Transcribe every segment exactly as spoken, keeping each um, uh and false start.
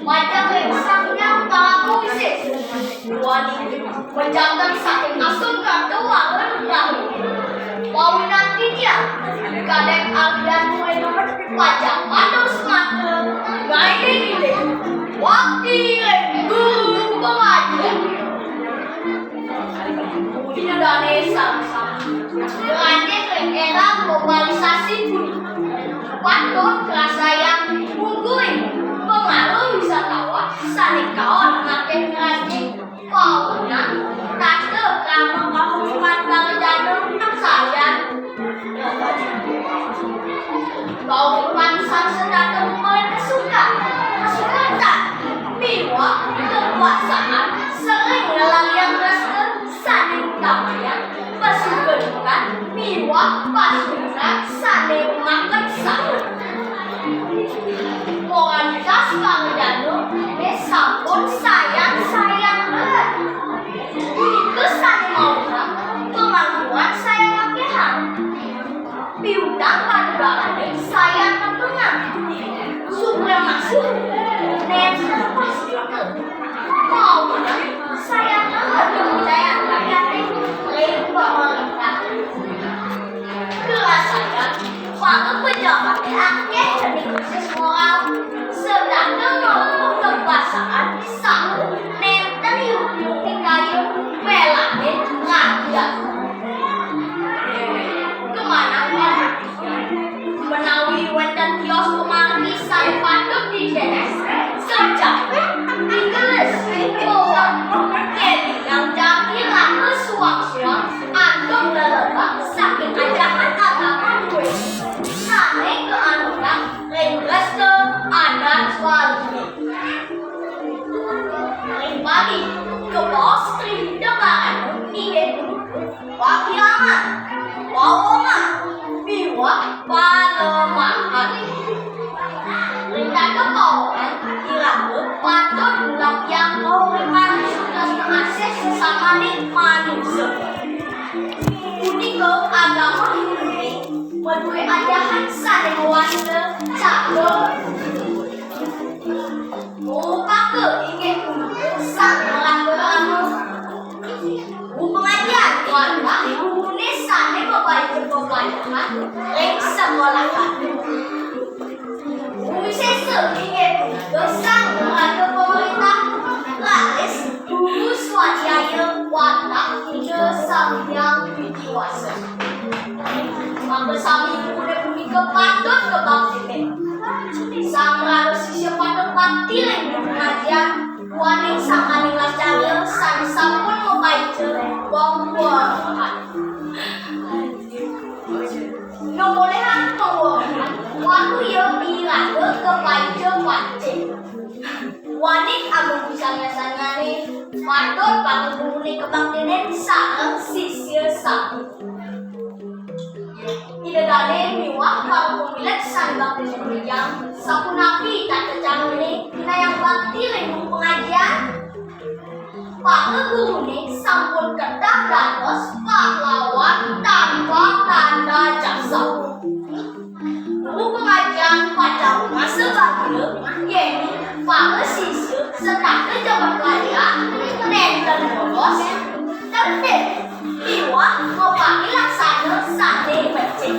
Majeng ring Sang Hyang Parama Wisésa. Duaning majaken saking asung katuangan rahayu. Pawinan titiang Kadek Ardian Muenumet pacang matur sematra, ngiring-ngiring bakti ring guru pangajian. Ida dane sareng sami. Ngranjing ring era globalisasi punika, patut karasayang mungguing pengaruh wisatawan sane kaon makin ngranjing pawenan tata krama pamupukan para jana sayan. Paurip sang setata mupeng kasukan, kasukatan, miwah kekuasaan sering ngelangiang rasa sane utamayang pasugedukan miwah pasugedukan sane makesan. Moralitas para jana ne sampun sayan-sayan banget. Punika sane mautang pemangkuan sayan akehang. Piutang panegarane sayan nepungang. Supremasi nenten pastika. Maulinan sayan nepungang kepercayaan rakyate ring pamarentah. Karasayang para pejabate akeh sane krisis moral, sedana mara kekuasaan saha nenten yukti-yukti kaya melane rakyat. Kemanang menawi wenten tios pamargi sane patut diteges, sajawi digelis, miwah ngelingang jagi raga suang-suang antuk lelebak saking ajahan agama Buddha sane kaanutang ring dresta adat Bali. Ring Bali, kabaos Triwidya Karana inggih punika pakirangan, pawongan, miwah palemahan. Ring tata pawongan, iraga patut ngulatiang kauripan suksma asih sesamaning manusa. Punika agama Hindu madue ajahan sane mawasta cara. Upaka inggih punika sang rama-rama. Pangajian wantah gurune sane mapaica pepelajaran ring sekolahan. Wisésa inggih punika sang raga pamarentah, raris guru swadhyaya wantah Ida Sang Hyang Widhi Wasa. Maka sami gurune punika patut kabaktin. Sang raga sisya patut bakti ring guru pangajian, duaning sangkaning lascarya sane sampun mapaica wau. Nupolihang pangwong, watu ya iraga kapaica pacih. Waning agung pisan ngasangane, patut para gurune kabaktinin sareng sisya sami. Ida dane miwah para pamilet sane bakti titiang, sapunapi tata carane nginayang bakti ring guru pangajian? Para gurune sampun kedah dados pahlawan tanpa tanda jasa. Guru pangajian pacang ngasa bagia yen para sisya setata jaman raya nenten bolos, tertib, miwah maparing laksana sane becik.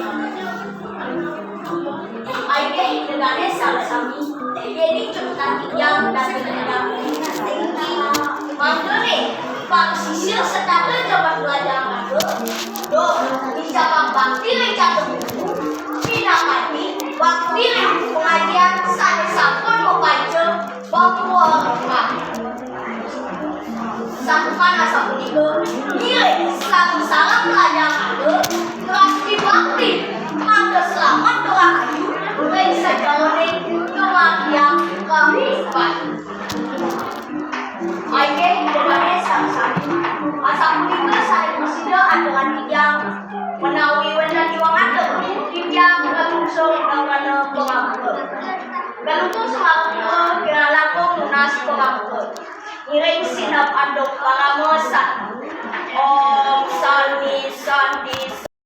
Inggih Ida dane sareng sami, yening cutetang titiang dadi titiang. Mangdane, para sisya setata jaman pelajaran raga, duh, icapang bakti ring catur minggu, pinakadi bakti ring pangajian sane sampun mapaica bapa raka. Santukan asapunika, ngiring sareng-sareng pelajaran raga, bakti-bakti, mangda selamet rahayu ring sajeroning kamargiang kauripan. Inggih, Ida dane sareng sami. Asapunika sane prasida aturang titiang, menawi wenten iwang atur, titiang nglungsur nangkana pangampura. Nglungsur semapta kirang langkung nunas pangampura. Ngiring sineb antuk parama santi. Om Santi Santi.